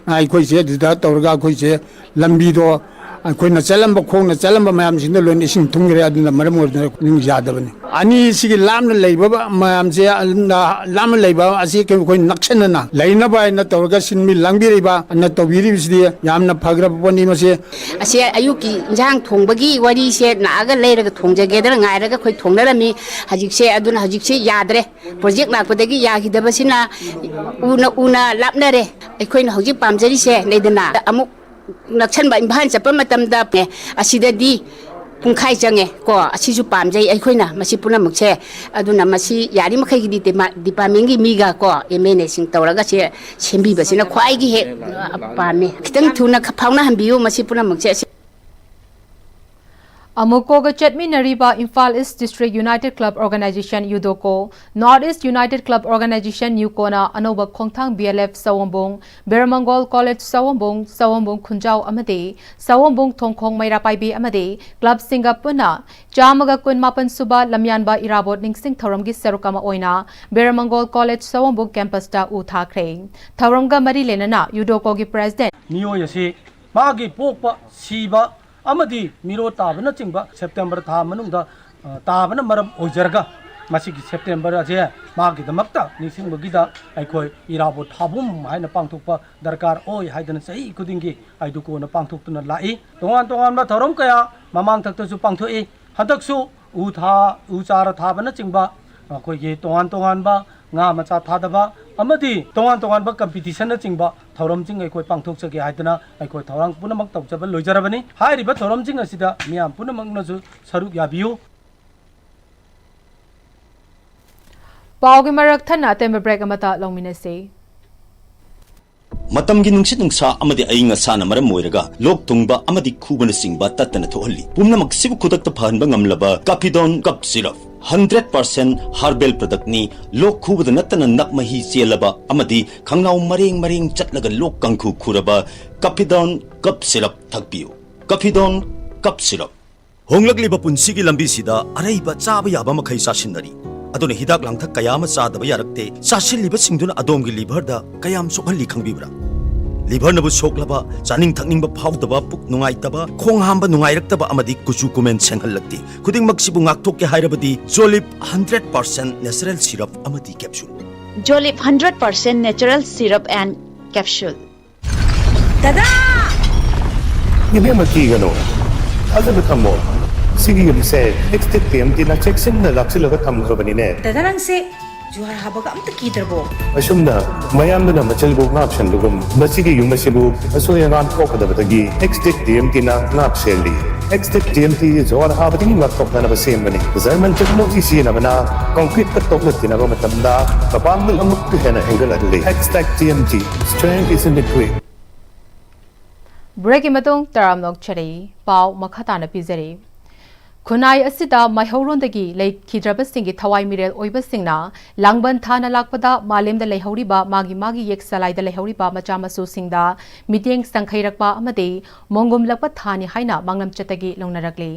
ꯑꯩꯈꯣꯏꯁꯦ ꯑꯗꯨꯗ ꯇꯧꯔꯒ ꯑꯩꯈꯣꯏꯁꯦ ꯂꯝꯕꯤꯗꯣ ꯑꯩꯈꯣꯏꯅ ꯆꯠꯂꯝꯕ, ꯈꯣꯡꯅ ꯆꯠꯂꯝꯕ ꯃꯌꯥꯝꯁꯤꯡꯗꯣ ꯂꯣꯏꯅ ꯏꯁꯤꯡ ꯊꯨꯝꯈ꯭ꯔꯦ꯫ ꯑꯗꯨꯅ ꯃꯔꯝ ꯑꯣꯏꯗꯅ ꯌꯥꯗꯕꯅꯤ꯫ ꯑꯅꯤꯁꯤꯒꯤ ꯂꯥꯞꯅ ꯂꯩꯕ ꯃꯌꯥꯝꯁꯦ, ꯂꯥꯞꯅ ꯂꯩꯕ ꯑꯁꯤ ꯑꯩꯈꯣꯏ ꯅꯛꯁꯟꯅꯅ ꯂꯩꯅꯕ ꯍꯥꯏꯅ ꯇꯧꯔꯒ ꯁꯤꯟꯕꯤ ꯂꯥꯡꯕꯤꯔꯤꯕ, ꯑꯗꯨꯅ ꯇꯧꯕꯤꯔꯤꯕꯁꯤꯗꯤ ꯌꯥꯝꯅ ꯐꯈ꯭ꯔꯕ ꯄꯣꯠꯅꯤ꯫ ꯃꯁꯤ ꯑꯁꯤ ꯑꯌꯨꯛꯀꯤ ꯏꯟꯁꯥꯡ ꯊꯣꯡꯕꯒꯤ ꯋꯥꯔꯤꯁꯦ ꯂꯥꯛꯑꯒ ꯂꯩꯔꯒ ꯊꯣꯡꯖꯒꯦꯗꯅ ꯉꯥꯏꯔꯒ ꯑꯩꯈꯣꯏ ꯊꯣꯡꯅꯔꯝꯃꯤ꯫ ꯍꯧꯖꯤꯛꯁꯦ, ꯑꯗꯨꯅ ꯍꯧꯖꯤꯛꯁꯦ ꯌꯥꯗ꯭ꯔꯦ꯫ ꯄ꯭ꯔꯣꯖꯦꯛ ꯂꯥꯛꯄꯗꯒꯤ ꯌꯥꯈꯤꯗꯕꯁꯤꯅ ꯎꯅ ꯎꯅ ꯂꯥꯞꯅꯔꯦ꯫ ꯑꯩꯈꯣꯏꯅ ꯍꯧꯖꯤꯛ ꯄꯥꯝꯖꯔꯤꯁꯦ, ꯂꯩꯗꯅ, ꯑꯃꯨꯛ ꯅꯛꯁꯟꯕ ꯏꯝꯐꯥꯜ ꯆꯠꯄ ꯃꯇꯝꯗ, ꯑꯦ, ꯑꯁꯤꯗꯗꯤ ꯄꯨꯡꯈꯥꯏ ꯆꯪꯉꯦ ꯀꯣ꯫ ꯑꯁꯤꯁꯨ ꯄꯥꯝꯖꯩ ꯑꯩꯈꯣꯏꯅ ꯃꯁꯤ ꯄꯨꯝꯅꯃꯛꯁꯦ꯫ ꯑꯗꯨꯅ ꯃꯁꯤ ꯌꯥꯔꯤꯃꯈꯩꯒꯤꯗꯤ ꯗꯤꯃꯥ-, ꯗꯤꯄꯥꯔꯠꯃꯦꯟꯒꯤ ꯃꯤꯒ ꯀꯣ, ꯑꯦꯝ ꯑꯦꯟ ꯑꯦꯁꯤꯡ ꯇꯧꯔꯒ ꯁꯦ ꯁꯦꯝꯕꯤꯕꯁꯤꯅ ꯈ꯭ꯋꯥꯏꯒꯤ ꯍꯦꯛ ꯄꯥꯝꯃꯤ꯫ ꯈꯤꯇꯪ ꯊꯨꯅ ꯐꯥꯎꯅꯍꯟꯕꯤꯌꯨ ꯃꯁꯤ ꯄꯨꯝꯅꯃꯛꯁꯦ꯫ ꯑꯁꯤ ꯑꯃꯨꯀꯣꯒ ꯆꯠꯃꯤꯟꯅꯔꯤꯕ Imphal east district united club organisation, ꯌꯨꯗꯣꯀꯣ, north east united club organisation, ꯌꯨꯀꯣꯅ ꯑꯅꯧꯕ ꯈꯣꯡꯊꯥꯡ ꯕꯤ ꯑꯦꯜ ꯑꯦꯐ ꯁꯑꯣꯝꯕꯨꯡ, ꯕꯤꯔꯃꯪꯒꯣꯜ ꯀꯣꯂꯦꯖ ꯁꯑꯣꯝꯕꯨꯡ, ꯁꯑꯣꯝꯕꯨꯡ ꯈꯨꯟꯖꯥꯎ ꯑꯃꯗꯤ ꯁꯑꯣꯝꯕꯨꯡ ꯊꯣꯡꯈꯣꯡ ꯃꯩꯔꯥ ꯄꯥꯏꯕꯤ ꯑꯃꯗꯤ ꯀ꯭ꯂꯕꯁꯤꯡꯒ ꯄꯨꯟꯅ ꯆꯥꯝꯃꯒ ꯀꯨꯟꯃꯥꯄꯟ ꯁꯨꯕ ꯂꯝꯌꯥꯟꯕ ꯏꯔꯥꯕꯣꯠ ꯅꯤꯡꯁꯤꯡ ꯊꯧꯔꯝꯒꯤ ꯁꯔꯨꯛ ꯑꯃ ꯑꯣꯏꯅ ꯕꯤꯔꯃꯪꯒꯣꯜ ꯀꯣꯂꯦꯖ ꯁꯑꯣꯝꯕꯨꯡ ꯀꯦꯝꯄꯁꯇ ꯎ ꯊꯥꯈ꯭ꯔꯦ꯫ ꯊꯧꯔꯝꯒ ꯃꯔꯤ ꯂꯩꯅꯅ ꯌꯨꯗꯣꯀꯣꯒꯤ ꯄ꯭ꯔꯦꯁꯤꯗꯦꯟꯠ ꯃꯤꯑꯣꯏ ꯑꯁꯤ ꯃꯥꯒꯤ ꯄꯣꯛꯄ, ꯁꯤꯕ ꯑꯃꯗꯤ ꯃꯤꯔꯣꯜ ꯇꯥꯕꯅꯆꯤꯡꯕ ꯁꯦꯞꯇꯦꯝꯕꯔ ꯊꯥ ꯃꯅꯨꯡꯗ, ꯑ, ꯇꯥꯕꯅ ꯃꯔꯝ ꯑꯣꯏꯖꯔꯒ ꯃꯁꯤꯒꯤ ꯁꯦꯞꯇꯦꯝꯕꯔ ꯑꯁꯦ ꯃꯥꯒꯤꯗꯃꯛꯇ ꯅꯤꯡꯁꯤꯡꯕꯒꯤꯗ ꯑꯩꯈꯣꯏ ꯏꯔꯥꯕꯣꯠ ꯊꯥꯕꯨꯝ ꯍꯥꯏꯅ ꯄꯥꯡꯊꯣꯛꯄ ꯗꯔꯀꯥꯔ ꯑꯣꯏ ꯍꯥꯏꯗꯅ ꯆꯍꯤ ꯈꯨꯗꯤꯡꯒꯤ ꯑꯩꯗꯨ ꯀꯣꯟꯅ ꯄꯥꯡꯊꯣꯛꯇꯨꯅ ꯂꯥꯛꯏ꯫ ꯇꯣꯉꯥꯟ ꯇꯣꯉꯥꯟꯕ ꯊꯧꯔꯝ ꯀꯌꯥ ꯃꯃꯥꯡꯊꯛꯇꯁꯨ ꯄꯥꯡꯊꯣꯛꯏ꯫ ꯍꯟꯗꯛꯁꯨ ꯎ ꯊꯥ, ꯎ ꯆꯥꯔ ꯊꯥꯕꯅꯆꯤꯡꯕ ꯑꯩꯈꯣꯏꯒꯤ ꯇꯣꯉꯥꯟ ꯇꯣꯉꯥꯟꯕ ꯉꯥ ꯃꯆꯥ ꯊꯥꯗꯕ ꯑꯃꯗꯤ ꯇꯣꯉꯥꯟ ꯇꯣꯉꯥꯟꯕ ꯀꯝꯄꯤꯇꯤꯁꯟꯅꯆꯤꯡꯕ ꯊꯧꯔꯝꯁꯤꯡ ꯑꯩꯈꯣꯏ ꯄꯥꯡꯊꯣꯛꯆꯒꯦ ꯍꯥꯏꯗꯅ ꯑꯩꯈꯣꯏ ꯊꯧꯔꯥꯡ ꯄꯨꯝꯅꯃꯛ ꯇꯧꯖꯕ ꯂꯣꯏꯖꯔꯕꯅꯤ꯫ ꯍꯥꯏꯔꯤꯕ ꯊꯧꯔꯝꯁꯤꯡ ꯑꯁꯤꯗ ꯃꯤꯌꯥꯝ ꯄꯨꯝꯅꯃꯛꯅꯁꯨ ꯁꯔꯨꯛ ꯌꯥꯕꯤꯌꯨ꯫ ꯄꯥꯎꯒꯤ ꯃꯔꯛ ꯊꯠꯅ ꯑꯇꯦꯟꯕ ꯕ꯭ꯔꯦꯛ ꯑꯃꯇ ꯂꯧꯃꯤꯟꯅꯁꯤ꯫ ꯃꯇꯝꯒꯤ ꯅꯨꯡꯁꯤꯠ ꯅꯨꯡꯁꯥ ꯑꯃꯗꯤ ꯑꯏꯪ ꯑꯁꯥꯅ ꯃꯔꯝ ꯑꯣꯏꯔꯒ ꯂꯣꯛ ꯊꯨꯡꯕ ꯑꯃꯗꯤ ꯈꯨꯕꯅꯆꯤꯡꯕ ꯇꯠꯇꯅ ꯊꯣꯛꯍꯜꯂꯤ꯫ ꯄꯨꯝꯅꯃꯛꯁꯤꯕꯨ ꯈꯨꯗꯛꯇ ꯐꯍꯟꯕ ꯉꯝꯂꯕ ꯀꯥꯐꯤꯗꯣꯟ ꯀꯞ ꯁꯤꯔꯞ, ꯍꯟꯗ꯭ꯔꯦꯠ ꯄꯥꯔꯁꯦꯟ ꯍꯥꯔꯕꯦꯜ ꯄ꯭ꯔꯗꯛꯅꯤ꯫ ꯂꯣꯛ ꯈꯨꯕꯗ ꯅꯠꯇꯅ ꯅꯞ ꯃꯍꯤ ꯆꯦꯜꯂꯕ ꯑꯃꯗꯤ ꯈꯪꯅꯥꯎ ꯃꯔꯦꯡ ꯃꯔꯦꯡ ꯆꯠꯂꯒ ꯂꯣꯛ ꯀꯥꯡꯈꯨ ꯈꯨꯔꯕ ꯀꯥꯐꯤꯗꯣꯟ ꯀꯞ ꯁꯤꯔꯞ ꯊꯛꯄꯤꯌꯨ꯫ ꯀꯥꯐꯤꯗꯣꯟ ꯀꯞ ꯁꯤꯔꯞ꯫ ꯍꯣꯡꯂꯛꯂꯤꯕ ꯄꯨꯟꯁꯤꯒꯤ ꯂꯝꯕꯤꯁꯤꯗ ꯑꯔꯩꯕ ꯆꯥꯕ ꯌꯥꯕ ꯃꯈꯩ ꯆꯥꯁꯤꯟꯅꯔꯤ꯫ ꯑꯗꯨꯅ ꯍꯤꯗꯥꯛ ꯂꯥꯡꯊꯛ ꯀꯌꯥ ꯑꯃ ꯆꯥꯗꯕ ꯌꯥꯔꯛꯇꯦ꯫ ꯆꯥꯁꯤꯜꯂꯤꯕꯁꯤꯡꯗꯨꯅ ꯑꯗꯣꯝꯒꯤ ꯂꯤꯚꯔꯗ ꯀꯌꯥꯝ ꯁꯣꯛꯍꯜꯂꯤ ꯈꯪꯕꯤꯕ꯭ꯔꯥ? ꯂꯤꯚꯔꯅꯕꯨ ꯁꯣꯛꯂꯕ, ꯆꯥꯅꯤꯡ ꯊꯛꯅꯤꯡꯕ ꯐꯥꯎꯗꯕ, ꯄꯨꯛ ꯅꯨꯡꯉꯥꯏꯇꯕ, ꯈꯣꯡ ꯍꯥꯝꯕ ꯅꯨꯡꯉꯥꯏꯔꯛꯇꯕ ꯑꯃꯗꯤ ꯀꯨꯆꯨ ꯀꯨꯃꯦꯟ ꯁꯦꯡꯍꯜꯂꯛꯇꯦ꯫ ꯈꯨꯗꯤꯡꯃꯛꯁꯤꯕꯨ ꯉꯥꯛꯊꯣꯛꯀꯦ ꯍꯥꯏꯔꯕꯗꯤ ꯖꯣꯂꯤꯞ ꯍꯟꯗ꯭ꯔꯦꯠ ꯄꯥꯔꯁꯦꯟ ꯅꯦꯆꯔꯦꯜ ꯁꯤꯔꯞ ꯑꯃꯗꯤ capsule. Jolip hundred percent natural syrup and capsule. ꯗꯗꯥ! ꯏꯕꯦꯝꯃ, ꯀꯤꯒꯅꯨ꯫ ꯊꯥꯖꯕ ꯊꯝꯃꯣ꯫ ꯁꯤꯒꯤ ꯌꯨꯝꯁꯦ ꯑꯦꯛꯁꯇꯦꯛ ꯇꯤ ꯑꯦꯝ ꯇꯤꯅ ꯆꯦꯛꯁꯤꯟꯅ ꯂꯥꯛꯁꯤꯜꯂꯒ ꯊꯝꯈ꯭ꯔꯕꯅꯤꯅꯦ꯫ ꯗꯗꯥ, ꯅꯪꯁꯦ ꯖꯨꯍꯥꯔ ꯍꯥꯕꯒ ꯑꯝꯇ ꯀꯤꯗ꯭ꯔꯕꯣ? ꯑꯁꯨꯝꯅ ꯃꯌꯥꯝꯗꯨꯅ ꯃꯆꯜꯕꯨ ꯉꯥꯛ ꯁꯦꯟꯕꯒꯨꯝ, ꯃꯁꯤꯒꯤ ꯌꯨꯝ ꯑꯁꯤꯕꯨ ꯑꯁꯣꯏ ꯑꯉꯥꯝ ꯊꯣꯛꯀꯗꯕꯗꯒꯤ ꯑꯦꯛꯁꯇꯦꯛ ꯇꯤ ꯑꯦꯝ ꯇꯤꯅ ꯉꯥꯛ ꯁꯦꯜꯂꯤ꯫ ꯑꯦꯛꯁꯇꯦꯛ ꯇꯤ ꯑꯦꯝ ꯇꯤ ꯖꯨꯍꯥꯔ ꯍꯥꯕꯗꯒꯤ ꯉꯥꯛꯊꯣꯛꯅꯅꯕ ꯁꯦꯝꯕꯅꯤ꯫ ꯖꯔꯃꯟ ꯇꯦꯛꯅꯣꯂꯣꯖꯤ ꯁꯤꯖꯤꯟꯅꯕꯅ ꯀꯪꯀ꯭ꯔꯤꯠꯇ ꯇꯣꯛꯂꯛꯇꯅꯕ ꯃꯇꯝꯗ ꯃꯄꯥꯡꯒꯜ ꯑꯃꯨꯛꯀ ꯍꯦꯟꯅ ꯍꯦꯟꯒꯠꯍꯜꯂꯤ꯫ ꯑꯦꯛꯁꯇꯦꯛ T M T, strength is in the grit. ꯕ꯭ꯔꯦꯛꯀꯤ ꯃꯇꯨꯡ ꯇꯔꯥꯝꯅ ꯑꯣꯛꯆꯔꯤ꯫ ꯄꯥꯎ ꯃꯈꯥ ꯇꯥꯅ ꯄꯤꯖꯔꯤ꯫ ꯈꯨꯟꯅꯥꯏ ꯑꯁꯤꯗ ꯃꯩꯍꯧꯔꯣꯟꯗꯒꯤ ꯂꯩꯈꯤꯗ꯭ꯔꯕꯁꯤꯡꯒꯤ ꯊꯋꯥꯏ ꯃꯤꯔꯦꯜ ꯑꯣꯏꯕꯁꯤꯡꯅ ꯂꯥꯡꯕꯟ ꯊꯥꯅ ꯂꯥꯛꯄꯗ ꯃꯥꯂꯦꯝꯗ ꯂꯩꯍꯧꯔꯤꯕ ꯃꯥꯒꯤ ꯃꯥꯒꯤ ꯌꯦꯛ ꯆꯂꯥꯏꯗ ꯂꯩꯍꯧꯔꯤꯕ ꯃꯆꯥ ꯃꯁꯨꯁꯤꯡꯗ ꯃꯤꯠꯌꯦꯡ ꯆꯪꯈꯩꯔꯛꯄ ꯑꯃꯗꯤ ꯃꯣꯡꯒꯨꯝꯂꯛꯄ ꯊꯥꯅꯤ ꯍꯥꯏꯅ ꯃꯥꯡꯂꯝꯆꯠꯇꯒꯤ ꯂꯧꯅꯔꯛꯂꯤ꯫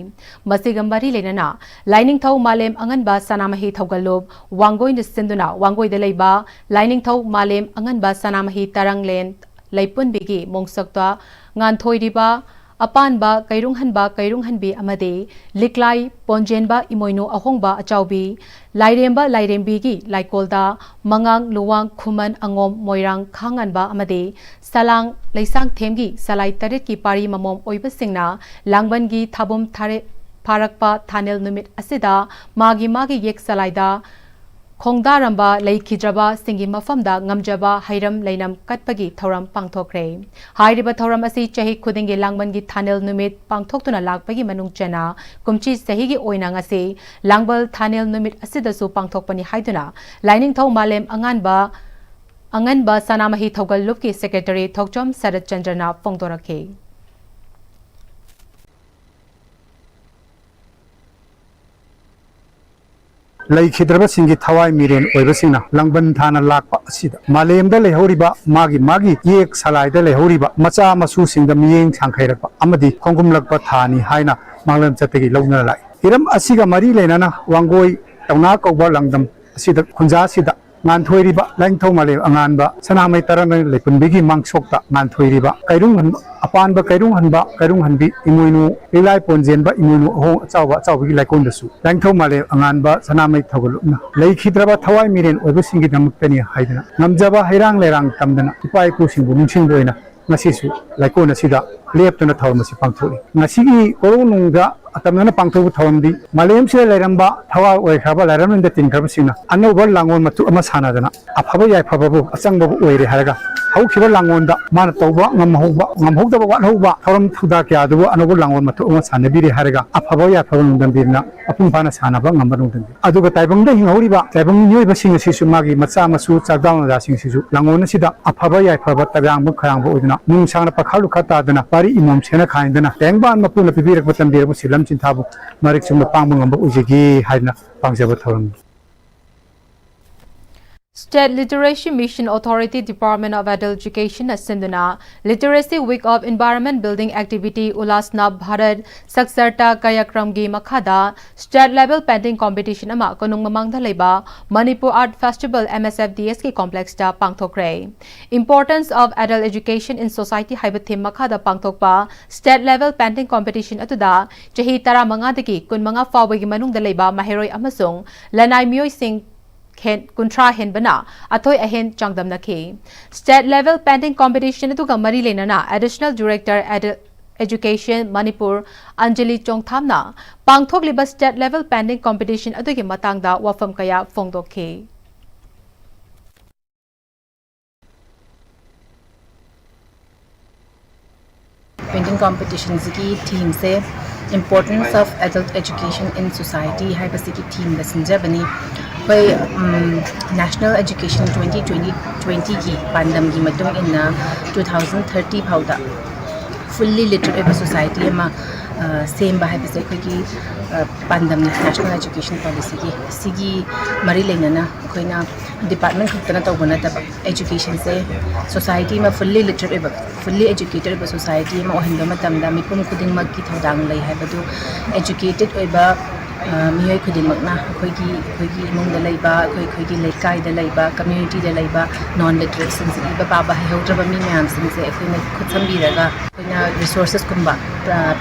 ꯃꯁꯤꯒ ꯃꯔꯤ ꯂꯩꯅꯅ ꯂꯥꯏꯅꯤꯡꯊꯧ ꯃꯥꯂꯦꯝ ꯑꯉꯟꯕ ꯁꯅꯥꯃꯍꯤ ꯊꯧꯒꯜꯂꯨꯞ ꯋꯥꯡꯒꯣꯏꯅ ꯁꯤꯟꯗꯨꯅ ꯋꯥꯡꯒꯣꯏꯗ ꯂꯩꯕ ꯂꯥꯏꯅꯤꯡꯊꯧ ꯃꯥꯂꯦꯝ ꯑꯉꯟꯕ ꯁꯅꯥꯃꯍꯤ ꯇꯔꯪꯂꯦꯟ ꯂꯩꯄꯨꯟꯕꯤꯒꯤ ꯃꯣꯡꯁꯛꯇ ꯉꯥꯟꯊꯣꯏꯔꯤꯕ ꯑꯄꯥꯟꯕ ꯀꯩꯔꯨꯡꯍꯟꯕ ꯀꯩꯔꯨꯡꯍꯟꯕꯤ ꯑꯃꯗꯤ ꯂꯤꯛꯂꯥꯏ ꯄꯣꯟꯖꯦꯟꯕ ꯏꯃꯣꯏꯅꯨ ꯑꯍꯣꯡꯕ ꯑꯆꯥꯎꯕꯤ, ꯂꯥꯏꯔꯦꯝꯕ ꯂꯥꯏꯔꯦꯝꯕꯤꯒꯤ ꯂꯥꯏꯀꯣꯜꯗ ꯃꯉꯥꯡ, ꯂꯨꯋꯥꯡ, ꯈꯨꯃꯟ, ꯑꯉꯣꯝ, ꯃꯣꯏꯔꯥꯡ, ꯈꯥꯉꯟꯕ ꯑꯃꯗꯤ ꯁꯂꯥꯡ ꯂꯩꯁꯥꯡꯊꯦꯝꯒꯤ ꯁꯂꯥꯏ ꯇꯔꯦꯠꯀꯤ ꯄꯥꯔꯤ ꯃꯃꯣꯝ ꯑꯣꯏꯕꯁꯤꯡꯅ ꯂꯥꯡꯕꯟꯒꯤ ꯊꯥꯕꯨꯝ ꯊꯥꯔꯦ-, ꯐꯥꯔꯛꯄ ꯊꯥꯅꯦꯜ ꯅꯨꯃꯤꯠ ꯑꯁꯤꯗ ꯃꯥꯒꯤ ꯃꯥꯒꯤ ꯌꯦꯛ ꯆꯂꯥꯏꯗ ꯈꯣꯡꯗꯥꯔꯝꯕ ꯂꯩꯈꯤꯗ꯭ꯔꯕꯁꯤꯡꯒꯤ ꯃꯐꯝꯗ ꯉꯝꯖꯕ ꯍꯩꯔꯝ ꯂꯩꯅꯝ ꯀꯠꯄꯒꯤ ꯊꯧꯔꯝ ꯄꯥꯡꯊꯣꯛꯈ꯭ꯔꯦ꯫ ꯍꯥꯏꯔꯤꯕ ꯊꯧꯔꯝ ꯑꯁꯤ ꯆꯍꯤ ꯈꯨꯗꯤꯡꯒꯤ ꯂꯥꯡꯕꯟꯒꯤ ꯊꯥꯅꯦꯜ ꯅꯨꯃꯤꯠ ꯄꯥꯡꯊꯣꯛꯇꯨꯅ ꯂꯥꯛꯄꯒꯤ ꯃꯅꯨꯡ ꯆꯟꯅ ꯀꯨꯝꯁꯤ ꯆꯍꯤꯒꯤ ꯑꯣꯏꯅ ꯉꯁꯤ ꯂꯥꯡꯕꯜ ꯊꯥꯅꯦꯜ ꯅꯨꯃꯤꯠ ꯑꯁꯤꯗꯁꯨ ꯄꯥꯡꯊꯣꯛꯄꯅꯤ ꯍꯥꯏꯗꯨꯅ ꯂꯥꯏꯅꯤꯡꯊꯧ ꯃꯥꯂꯦꯝ ꯑꯉꯥꯟꯕ, ꯑꯉꯟꯕ ꯁꯅꯥꯃꯍꯤ ꯊꯧꯒꯜ ꯂꯨꯞꯀꯤ ꯁꯦꯀ꯭ꯔꯦꯇꯔꯤ ꯊꯣꯛꯆꯣꯝ ꯁꯔꯠ ꯆꯟꯗ꯭ꯔꯅ ꯐꯣꯡꯗꯣꯔꯛꯈꯤ꯫ ꯂꯩꯈꯤꯗ꯭ꯔꯕꯁꯤꯡꯒꯤ ꯊꯋꯥꯏ ꯃꯤꯔꯦꯟ ꯑꯣꯏꯕꯁꯤꯡꯅ ꯂꯥꯡꯕꯟ ꯊꯥꯅ ꯂꯥꯛꯄ ꯑꯁꯤꯗ ꯃꯥꯂꯦꯝꯗ ꯂꯩꯍꯧꯔꯤꯕ ꯃꯥꯒꯤ ꯃꯥꯒꯤ ꯌꯦꯛ ꯁꯂꯥꯏꯗ ꯂꯩꯍꯧꯔꯤꯕ ꯃꯆꯥ ꯃꯁꯨꯁꯤꯡꯗ ꯃꯤꯠꯌꯦꯡ ꯁꯥꯡꯈꯩꯔꯛꯄ ꯑꯃꯗꯤ ꯈꯣꯡꯒꯨꯝꯂꯛꯄ ꯊꯥꯅꯤ ꯍꯥꯏꯅ ꯃꯥꯡꯂꯦꯝ ꯆꯠꯇꯒꯤ ꯂꯧꯅꯔ ꯂꯥꯛꯏ꯫ ꯍꯤꯔꯝ ꯑꯁꯤꯒ ꯃꯔꯤ ꯂꯩꯅꯅ ꯋꯥꯡꯒꯣꯏ ꯇꯧꯅꯥ ꯀꯧꯕ ꯂꯝꯗꯝ ꯑꯁꯤꯗ ꯈꯨꯟꯖꯥ ꯑꯁꯤꯗ ꯉꯥꯟꯊꯣꯏꯔꯤꯕ ꯂꯥꯏꯅꯤꯡꯊꯧ ꯃꯥꯂꯦꯝ ꯑꯉꯥꯟꯕ ꯁꯅꯥꯃꯩ ꯇꯔꯥꯃꯔꯤ ꯂꯩꯄꯨꯟꯕꯤꯒꯤ ꯃꯥꯡꯁꯣꯛꯇ ꯉꯥꯟꯊꯣꯏꯔꯤꯕ ꯀꯩꯔꯨꯡ ꯍꯟ-, ꯑꯄꯥꯟꯕ ꯀꯩꯔꯨꯡ ꯍꯟꯕ ꯀꯩꯔꯨꯡ ꯍꯟꯕꯤ ꯏꯃꯣꯏꯅꯨ, ꯂꯤꯛꯂꯥꯏ ꯄꯣꯟꯖꯦꯟꯕ ꯏꯃꯣꯏꯅꯨ ꯑꯍꯣꯡ ꯑꯆꯥꯎꯕ ꯑꯆꯥꯎꯕꯤꯒꯤ ꯂꯥꯏꯀꯣꯟꯗꯁꯨ ꯂꯥꯏꯅꯤꯡꯊꯧ ꯃꯥꯂꯦꯝ ꯑꯉꯥꯟꯕ ꯁꯅꯥꯃꯩ ꯊꯧꯒꯜꯂꯨꯞꯅ ꯂꯩꯈꯤꯗ꯭ꯔꯕ ꯊꯋꯥꯏ ꯃꯤꯔꯦꯟ ꯑꯣꯏꯕꯁꯤꯡꯒꯤꯗꯃꯛꯇꯅꯤ ꯍꯥꯏꯗꯨꯅ ꯉꯝꯖꯕ ꯍꯩꯔꯥꯡ ꯂꯩꯔꯥꯡ ꯇꯝꯗꯅ ꯏꯄꯥ ꯏꯄꯨꯁꯤꯡꯕꯨ ꯅꯤꯡꯁꯤꯡꯕ ꯑꯣꯏꯅ ꯉꯁꯤꯁꯨ ꯂꯥꯏꯀꯣꯟ ꯑꯁꯤꯗ ꯂꯦꯞꯇꯨꯅ ꯊꯧꯔꯝ ꯑꯁꯤ ꯄꯥꯡꯊꯣꯛꯏ꯫ ꯉꯁꯤꯒꯤ ꯀꯣꯔꯧꯅꯨꯡꯗ ꯑꯇꯝꯅꯅ ꯄꯥꯡꯊꯣꯛꯄ ꯊꯧꯔꯝꯗꯤ ꯃꯥꯂꯦꯝꯁꯤꯗ ꯂꯩꯔꯝꯕ ꯊꯋꯥꯏ ꯑꯣꯏꯈ꯭ꯔꯕ ꯂꯥꯏꯔꯝꯂꯦꯟꯗ ꯇꯤꯟꯈ꯭ꯔꯕꯁꯤꯡꯅ ꯑꯅꯧꯕ ꯂꯥꯡꯑꯣꯜ ꯃꯇꯨ ꯑꯃ ꯁꯥꯟꯅꯗꯅ ꯑꯐꯕ ꯌꯥꯏꯐꯕꯕꯨ ꯑꯆꯪꯕꯕꯨ ꯑꯣꯏꯔꯦ ꯍꯥꯏꯔꯒ ꯍꯧꯈꯤꯕ ꯂꯥꯡꯑꯣꯜꯗ ꯃꯥꯅ ꯇꯧꯕ ꯉꯝꯍꯧꯕ, ꯉꯝꯍꯧꯗꯕ ꯋꯥꯠꯍꯧꯕ ꯊꯧꯔꯝ ꯊꯧꯗꯥ ꯀꯌꯥ ꯑꯗꯨꯕꯨ ꯑꯅꯧꯕ ꯂꯥꯡꯑꯣꯜ ꯃꯇꯨ ꯑꯃ ꯁꯥꯟꯅꯕꯤꯔꯦ ꯍꯥꯏꯔꯒ ꯑꯐꯕ ꯌꯥꯏꯐꯕ ꯅꯣꯡꯗꯝꯕꯤꯗꯨꯅ ꯃꯄꯨꯡ ꯐꯥꯅ ꯁꯥꯟꯅꯕ ꯉꯝꯕ ꯅꯣꯡꯗꯝꯕꯤ꯫ ꯑꯗꯨꯒ ꯇꯥꯏꯕꯪꯗ ꯍꯤꯡꯍꯧꯔꯤꯕ ꯇꯥꯏꯕꯪ ꯃꯤꯑꯣꯏꯕꯁꯤꯡ ꯑꯁꯤꯁꯨ ꯃꯥꯒꯤ ꯃꯆꯥ ꯃꯁꯨ ꯆꯥꯛꯗꯥꯎ ꯅꯖꯥꯁꯤꯡ ꯑꯁꯤꯁꯨ ꯂꯥꯡꯑꯣꯜ ꯑꯁꯤꯗ ꯑꯐꯕ ꯌꯥꯏꯐꯕ ꯇꯌꯥꯡꯕ ꯈꯣꯏꯔꯥꯡꯕ ꯑꯣꯏꯗꯨꯅ ꯅꯨꯡ ꯁꯥꯡꯅ ꯄꯥꯈꯥ ꯂꯨꯈꯥ ꯇꯥꯗꯨꯅ ꯋꯥꯔꯤ ꯏꯃꯣꯝ ꯁꯦꯅ ꯈꯥꯏꯗꯨꯅ ꯇꯦꯡꯕꯥꯟ ꯃꯄꯨꯅ ꯄꯤꯕꯤꯔꯛꯄ ꯇꯝꯕꯤꯔꯛꯄ ꯁꯤꯂꯝ ꯆꯤꯟꯊꯥꯕꯨ ꯃꯔꯤꯛ ꯆꯨꯝꯅ ꯄꯥꯡꯕ ꯉꯝꯕ ꯑꯣꯏꯖꯒꯦ ꯍꯥꯏꯗꯨꯅ ꯄꯥꯡꯖꯕ ꯊꯧꯔꯝꯅꯤ꯫ State Literacy Mission Authority, Department of Adult Education ꯅ ꯁꯤꯟꯗꯨꯅ Literacy Week of Environment Building Activity Ulasna Bharat Saksharta Karyakram ꯒꯤ ꯃꯈꯥꯗ State Level Painting Competition ꯑꯃ ꯀꯣꯅꯨꯡ ꯃꯃꯥꯡꯗ ꯂꯩꯕ Manipur Art Festival M S F D S ꯀꯤ complex ꯇ ꯄꯥꯡꯊꯣꯛꯈ꯭ꯔꯦ꯫ Importance of Adult Education in Society ꯍꯥꯏꯕ theme ꯃꯈꯥꯗ ꯄꯥꯡꯊꯣꯛꯄ State Level Painting Competition ꯑꯗꯨꯗ ꯆꯍꯤ ꯇꯔꯥꯃꯉꯥꯗꯒꯤ ꯀꯨꯟꯃꯉꯥ ꯐꯥꯎꯕꯒꯤ ꯃꯅꯨꯡꯗ ꯂꯩꯕ ꯃꯍꯩꯔꯣꯏ ꯑꯃꯁꯨꯡ ꯂꯅꯥꯏ ꯃꯤꯑꯣꯏꯁꯤꯡ ꯍꯦꯟ-, ꯀꯨꯟꯊ꯭ꯔꯥ ꯍꯦꯟꯕꯅ ꯑꯊꯣꯏ ꯑꯍꯦꯟ ꯆꯥꯡꯗꯝꯅꯈꯤ꯫ State Level Painting Competition ꯑꯗꯨꯒ ꯃꯔꯤ ꯂꯩꯅꯅ Additional Director Adult Education Manipur Anjali ꯆꯣꯡꯊꯥꯝꯅ ꯄꯥꯡꯊꯣꯛꯂꯤꯕ State Level Painting Competition ꯑꯗꯨꯒꯤ ꯃꯇꯥꯡꯗ ꯋꯥꯐꯝ ꯀꯌꯥ ꯐꯣꯡꯗꯣꯛꯈꯤ꯫ Painting competition ꯁꯤꯒꯤ theme say Importance of Adult Education in Society ꯍꯥꯏꯕꯁꯤꯒꯤ theme ꯗ ꯁꯤꯟꯖꯕꯅꯤ꯫ ꯑꯩꯈꯣꯏ, ꯎꯝ, National Education twenty twenty, twenty ꯒꯤ ꯄꯥꯟꯗꯝꯒꯤ ꯃꯇꯨꯡ ꯏꯟꯅ two thousand thirty ꯐꯥꯎꯗ Fully literate ꯑꯣꯏꯕ society ꯑꯃ ꯁꯦꯝꯕ ꯍꯥꯏꯕꯁꯦ ꯑꯩꯈꯣꯏꯒꯤ ꯄꯥꯟꯗꯝꯅꯤ national education policyꯒꯤ꯫ ꯁꯤꯒꯤ ꯃꯔꯤ ꯂꯩꯅꯅ ꯑꯩꯈꯣꯏꯅ department ꯈꯛꯇꯅ ꯇꯧꯕ ꯅꯠꯇꯕ, educationꯁꯦ society ꯑꯃ fully literate ꯑꯣꯏꯕ, fully educated ꯑꯣꯏꯕ society ꯑꯃ ꯑꯣꯏꯍꯟꯕ ꯃꯇꯝꯗ ꯃꯤꯄꯨꯝ ꯈꯨꯗꯤꯡꯃꯛꯀꯤ ꯊꯧꯗꯥꯡ ꯂꯩ ꯍꯥꯏꯕꯗꯨ educated ꯑꯣꯏꯕ ꯃꯤꯑꯣꯏ ꯈꯨꯗꯤꯡꯃꯛꯅ ꯑꯩꯈꯣꯏꯒꯤ ꯑꯩꯈꯣꯏꯒꯤ ꯏꯃꯨꯡꯗ ꯂꯩꯕ, ꯑꯩꯈꯣꯏ ꯑꯩꯈꯣꯏꯒꯤ ꯂꯩꯀꯥꯏꯗ ꯂꯩꯕ, communityꯗ ꯂꯩꯕ non literateꯁꯤꯡꯁꯦ, ꯏꯕ ꯄꯥꯕ ꯍꯩꯍꯧꯗ꯭ꯔꯕ ꯃꯤ ꯃꯌꯥꯝꯁꯤꯡꯁꯦ ꯑꯩꯈꯣꯏꯅ ꯈꯨꯠꯁꯝꯕꯤꯔꯒ ꯑꯩꯈꯣꯏꯅ resourcesꯀꯨꯝꯕ,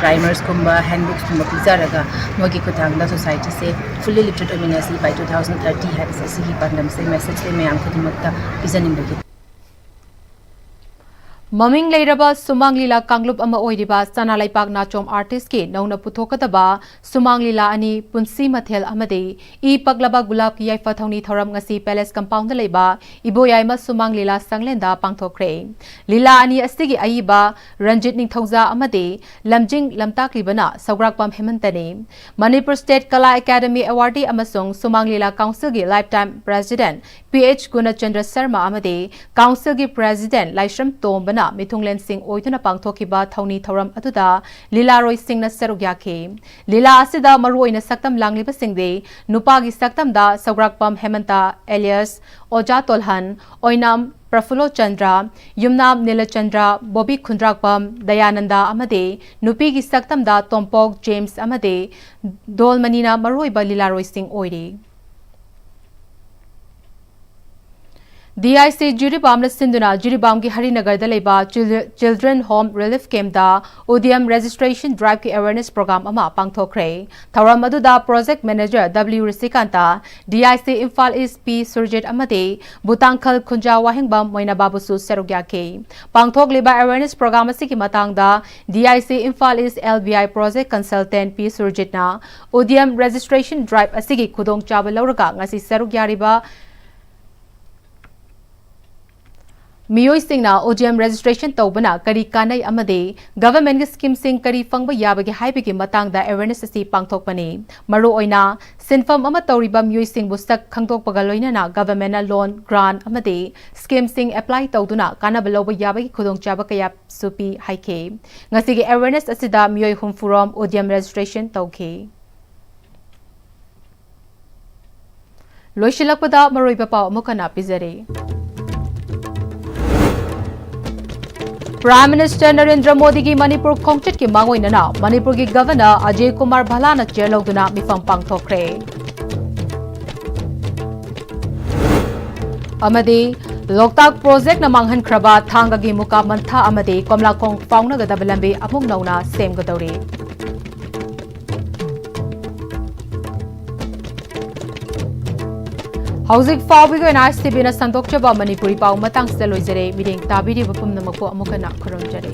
primersꯀꯨꯝꯕ, handbooksꯀꯨꯝꯕ ꯄꯤꯖꯔꯒ ꯃꯣꯏꯒꯤ ꯈꯨꯠꯊꯥꯡꯗ societyꯁꯦ fully literate ꯑꯣꯏꯃꯤꯟꯅꯁꯤ by two thousand thirty ꯍꯥꯏꯕꯁꯦ, ꯁꯤꯒꯤ ꯄꯥꯟꯗꯝꯁꯦ, messageꯁꯦ ꯃꯌꯥꯝ ꯈꯨꯗꯤꯡꯃꯛꯇ ꯄꯤꯖꯅꯤꯡꯕꯒꯤ꯫ ꯃꯃꯤꯡ ꯂꯩꯔꯕ ꯁꯨꯃꯥꯡ ꯂꯤꯂꯥ ꯀꯥꯡꯂꯨꯞ ꯑꯃ ꯑꯣꯏꯔꯤꯕ ꯆꯅꯥ ꯂꯩꯄꯥꯛ ꯅꯥꯆꯣꯝ ꯑꯥꯔꯇꯤꯁꯀꯤ ꯅꯧꯅ ꯄꯨꯊꯣꯛꯀꯗꯕ ꯁꯨꯃꯥꯡ ꯂꯤꯂꯥ ꯑꯅꯤ, ꯄꯨꯟꯁꯤ ꯃꯊꯦꯜ ꯑꯃꯗꯤ ꯏ ꯄꯛꯂꯕ ꯒꯨꯂꯥꯞꯀꯤ ꯌꯥꯏꯐ ꯊꯧꯅꯤ ꯊꯧꯔꯝ ꯉꯁꯤ Palace Compoundꯗ ꯂꯩꯕ ꯏꯕꯣꯌꯥꯏꯃ ꯁꯨꯃꯥꯡ ꯂꯤꯂꯥ ꯁꯪꯂꯦꯟꯗ ꯄꯥꯡꯊꯣꯛꯈ꯭ꯔꯦ꯫ ꯂꯤꯂꯥ ꯑꯅꯤ ꯑꯁꯤꯒꯤ ꯑꯏꯕ ꯔꯟꯖꯤꯠ ꯅꯤꯡꯊꯧꯖꯥ ꯑꯃꯗꯤ ꯂꯝꯖꯤꯡ ꯂꯝꯇꯥꯛꯂꯤꯕꯅ ꯁꯧꯒ꯭ꯔꯥꯛꯄꯝ ꯍꯦꯃꯟꯇꯅꯤ꯫ ꯃꯅꯤꯄꯨꯔ State ꯀꯂꯥ ꯑꯦꯀꯥꯗꯃꯤ awardee ꯑꯃꯁꯨꯡ ꯁꯨꯃꯥꯡ ꯂꯤꯂꯥ ꯀꯥꯎꯟꯁꯤꯜꯒꯤ lifetime president P H ꯒꯨꯅꯆꯟꯗ꯭ꯔ Sharma ꯑꯃꯗꯤ ꯀꯥꯎꯟꯁꯤꯜꯒꯤ president ꯂꯥꯏꯁ꯭ꯔꯝ ꯇꯣꯝꯕꯅ ꯃꯤꯊꯨꯡꯂꯦꯟꯁꯤꯡ ꯑꯣꯏꯗꯨꯅ ꯄꯥꯡꯊꯣꯛꯈꯤꯕ ꯊꯧꯅꯤ ꯊꯧꯔꯝ ꯑꯗꯨꯗ ꯂꯤꯂꯥꯔꯣꯏꯁꯤꯡꯅ ꯁꯔꯨꯛ ꯌꯥꯈꯤ꯫ ꯂꯤꯂꯥ ꯑꯁꯤꯗ ꯃꯔꯨꯑꯣꯏꯅ ꯁꯛꯇꯝ ꯂꯥꯡꯂꯤꯕꯁꯤꯡꯗꯤ ꯅꯨꯄꯥꯒꯤ ꯁꯛꯇꯝꯗ ꯁꯧꯒ꯭ꯔꯥꯛꯄꯝ ꯍꯦꯃꯟꯇ alias ꯑꯣꯖꯥ ꯇꯣꯜꯍꯟ, ꯑꯣꯏꯅꯥꯝ ꯄ꯭ꯔꯐꯨꯜꯂꯣ ꯆꯟꯗ꯭ꯔ, ꯌꯨꯝꯅꯥꯝ ꯅꯤꯂꯆꯟꯗ꯭ꯔ, ꯕꯣꯕꯤ ꯈꯨꯟꯗ꯭ꯔꯥꯛꯄꯝ, ꯗꯌꯥꯅꯟꯗ ꯑꯃꯗꯤ ꯅꯨꯄꯤꯒꯤ ꯁꯛꯇꯝꯗ ꯇꯣꯝꯄꯣꯛ ꯖꯦꯝꯁ ꯑꯃꯗꯤ ꯗꯣꯜꯃꯅꯤꯅ ꯃꯔꯨꯑꯣꯏꯕ ꯂꯤꯂꯥꯔꯣꯏꯁꯤꯡ ꯑꯣꯏꯔꯤ꯫ D I C ꯖꯤꯔꯤꯕꯥꯝꯅ ꯁꯤꯟꯗꯨꯅ ꯖꯤꯔꯤꯕꯥꯝꯒꯤ ꯍꯔꯤꯅꯒꯔꯗ ꯂꯩꯕ Chil-, Children Home Relief Campꯇ Udyam Registration Driveꯀꯤ awareness program ꯑꯃ ꯄꯥꯡꯊꯣꯛꯈ꯭ꯔꯦ꯫ ꯊꯧꯔꯝ ꯑꯗꯨꯗ project manager W ꯔꯤꯁꯤꯀꯥꯟꯇ, D I C Imphal East P Surjit ꯑꯃꯗꯤ ꯕꯨꯇꯥꯡꯈꯜ ꯈꯨꯟꯖꯥ ꯋꯥꯍꯦꯡꯕꯝ ꯃꯣꯏꯅꯥꯕꯥꯕꯨꯁꯨ ꯁꯔꯨꯛ ꯌꯥꯈꯤ꯫ ꯄꯥꯡꯊꯣꯛꯂꯤꯕ awareness program ꯑꯁꯤꯒꯤ ꯃꯇꯥꯡꯗ D I C Imphal East L B I project consultant P ꯁꯨꯔꯖꯤꯠꯅ Udyam registration drive ꯑꯁꯤꯒꯤ ꯈꯨꯗꯣꯡꯆꯥꯕ ꯂꯧꯔꯒ ꯉꯁꯤ ꯁꯔꯨꯛ ꯌꯥꯔꯤꯕ ꯃꯤꯑꯣꯏꯁꯤꯡꯅ ꯎꯗ꯭ꯌꯝ registration ꯇꯧꯕꯅ ꯀꯔꯤ ꯀꯥꯟꯅꯩ ꯑꯃꯗꯤ governmentꯀꯤ schemeꯁꯤꯡ ꯀꯔꯤ ꯐꯪꯕ ꯌꯥꯕꯒꯦ ꯍꯥꯏꯕꯒꯤ ꯃꯇꯥꯡꯗ awareness ꯑꯁꯤ ꯄꯥꯡꯊꯣꯛꯄꯅꯤ꯫ ꯃꯔꯨꯑꯣꯏꯅ ꯁꯤꯟꯐꯝ ꯑꯃ ꯇꯧꯔꯤꯕ ꯃꯤꯑꯣꯏꯁꯤꯡꯕꯨ ꯁꯛ ꯈꯪꯗꯣꯛꯄꯒ ꯂꯣꯏꯅꯅ governmentꯅ loan, grant ꯑꯃꯗꯤ schemeꯁꯤꯡ apply ꯇꯧꯗꯨꯅ ꯀꯥꯟꯅꯕ ꯂꯧꯕ ꯌꯥꯕꯒꯤ ꯈꯨꯗꯣꯡꯆꯥꯕ ꯀꯌꯥꯁꯨ ꯄꯤ ꯍꯥꯏꯈꯤ꯫ ꯉꯁꯤꯒꯤ awareness ꯑꯁꯤꯗ ꯃꯤꯑꯣꯏ ꯍꯨꯝꯐꯨꯔꯣꯝ ꯎꯗ꯭ꯌꯝ registration ꯇꯧꯈꯤ꯫ ꯂꯣꯏꯁꯤꯜꯂꯛꯄꯗ ꯃꯔꯨꯑꯣꯏꯕ ꯄꯥꯎ ꯑꯃꯨꯛ ꯍꯟꯅ ꯄꯤꯖꯔꯤ꯫ Prime Minister ꯅꯔꯦꯟꯗ꯭ꯔ ꯃꯣꯗꯤꯒꯤ ꯃꯅꯤꯄꯨꯔ ꯈꯣꯡꯆꯠꯀꯤ ꯃꯥꯡꯑꯣꯏꯅꯅ ꯃꯅꯤꯄꯨꯔꯒꯤ Governor ꯑꯖꯌ ꯀꯨꯃꯥꯔ ꯚꯜꯂꯥꯅ chair ꯂꯧꯗꯨꯅ ꯃꯤꯐꯝ ꯄꯥꯡꯊꯣꯛꯈ꯭ꯔꯦ꯫ ꯑꯃꯗꯤ ꯂꯣꯛꯇꯥꯛ projectꯅ ꯃꯥꯡꯍꯟꯈ꯭ꯔꯕ ꯊꯥꯡꯒꯒꯤ ꯃꯨꯀꯥ ꯃꯟꯊꯥ ꯑꯃꯗꯤ ꯀꯣꯝꯂꯥꯈꯣꯡ ꯐꯥꯎꯅꯒꯗꯕ ꯂꯝꯕꯤ ꯑꯃꯨꯛ ꯅꯧꯅ ꯁꯦꯝꯒꯗꯧꯔꯤ꯫ ꯍꯧꯖꯤꯛ ꯐꯥꯎꯕꯒꯤ ꯑꯣꯏꯅ ISTVꯅ ꯁꯟꯗꯣꯛꯆꯕ ꯃꯅꯤꯄꯨꯔꯤ ꯄꯥꯎ ꯃꯇꯥꯡꯁꯤꯗ ꯂꯣꯏꯖꯔꯦ꯫ ꯃꯤꯠꯌꯦꯡ ꯇꯥꯕꯤꯔꯤꯕ ꯄꯨꯝꯅꯃꯛꯄꯨ ꯑꯃꯨꯛ ꯍꯟꯅ ꯈꯨꯔꯨꯝꯖꯔꯤ꯫